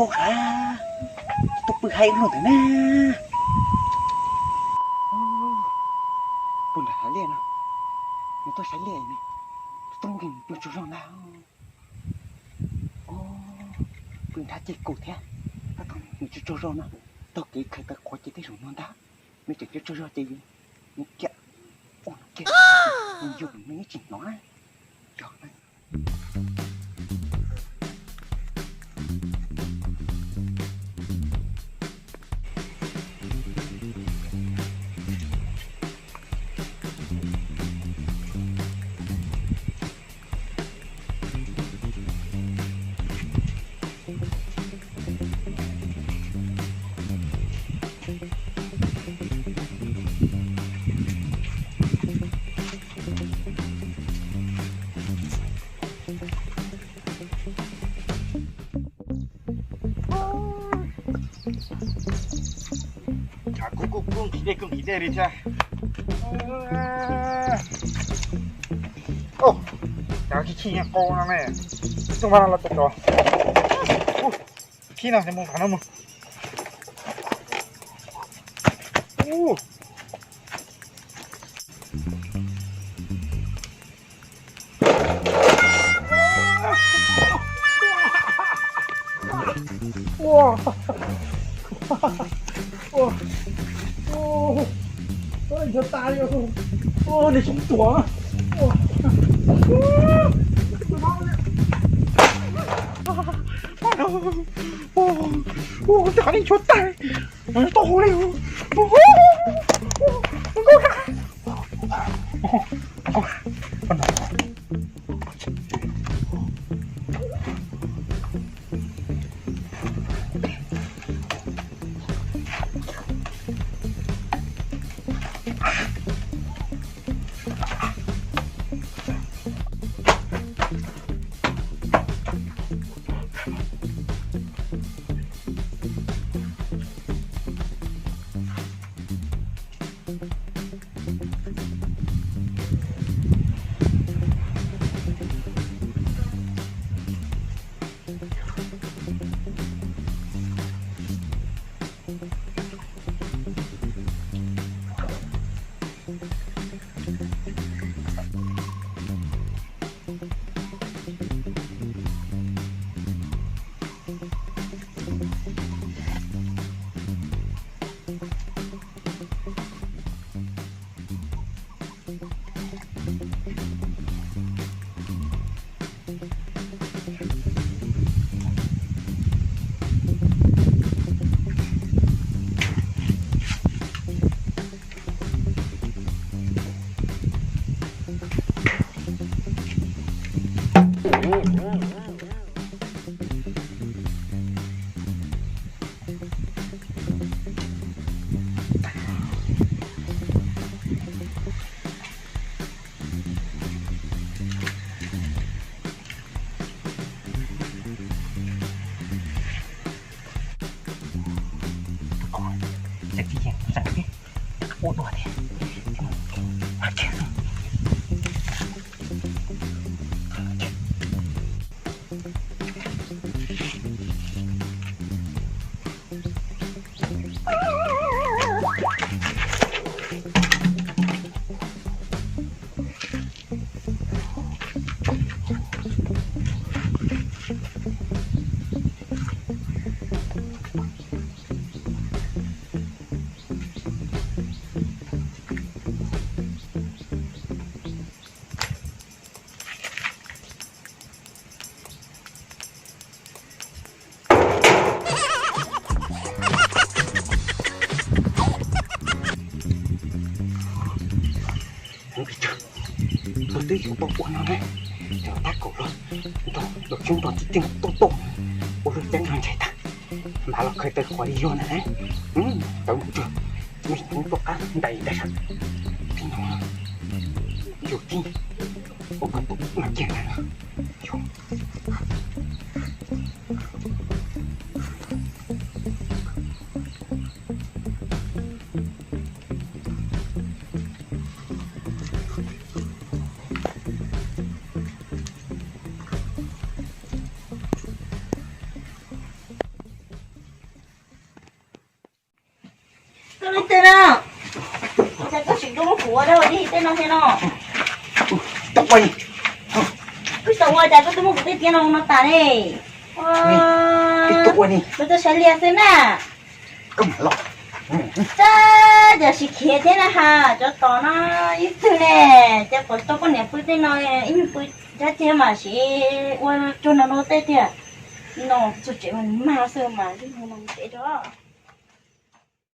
Ua, tuaj pw haib luaj ntawm na. Puag nram hav liaj no, nws tuaj saib liaj ne, tuaj nkeeg pw tsaug zog ntag. Pw nrhab ceg kaus thiab, tab tom nws tsaug tsaug zog no, taug kev khaws tawv qhuav ces tej zaum no ntag, nws tseem tsaug tsaug zog ces nws kiag, ua kiag, nws yug nws ib tsis hnov. Kuj kuj kuj nqhis dej kuj nqhis dej li thiab. Ov, cas khib khib nyob qau no ne. Tub mas no los tau tso. Khib no mus nqa no mus. Ua, ua, ua, nchuav tas li, ua, nws xyoob tuag. Ua, tej qhov nej nchuav tas, tau hauv li. Nkauj tas. Ua dua thiab. Tus twb yuav tau ua no na, yog tab kaum los nrog daum xyoob nrog tib teeg tuaj tuaj, ua luaj ceeb no ntshai tag, npaj los khaws taw qhuav li yog na. Tawv mus tsuag, me kub tuaj qab ntais tag sab, tib no yug tib, ua koj tus mas kiag ntag no. Koj tsis tuaj muab kuv ua dab ua dig tej no thiab no. Wb tau ua cas koj tuaj muab kuv tej tiab no no tas ne? Koj tuaj saib liaj xwb na. Txawj cas sis khiav thiab na has, cov tod no ib tug ne, ces pom tau poj niam pw tej no ib nyuag pw dab tsi mas sis ua cuag no no tej tiag. No txog tsev mas nws mag xwb mas ib nyuag no tsev rau.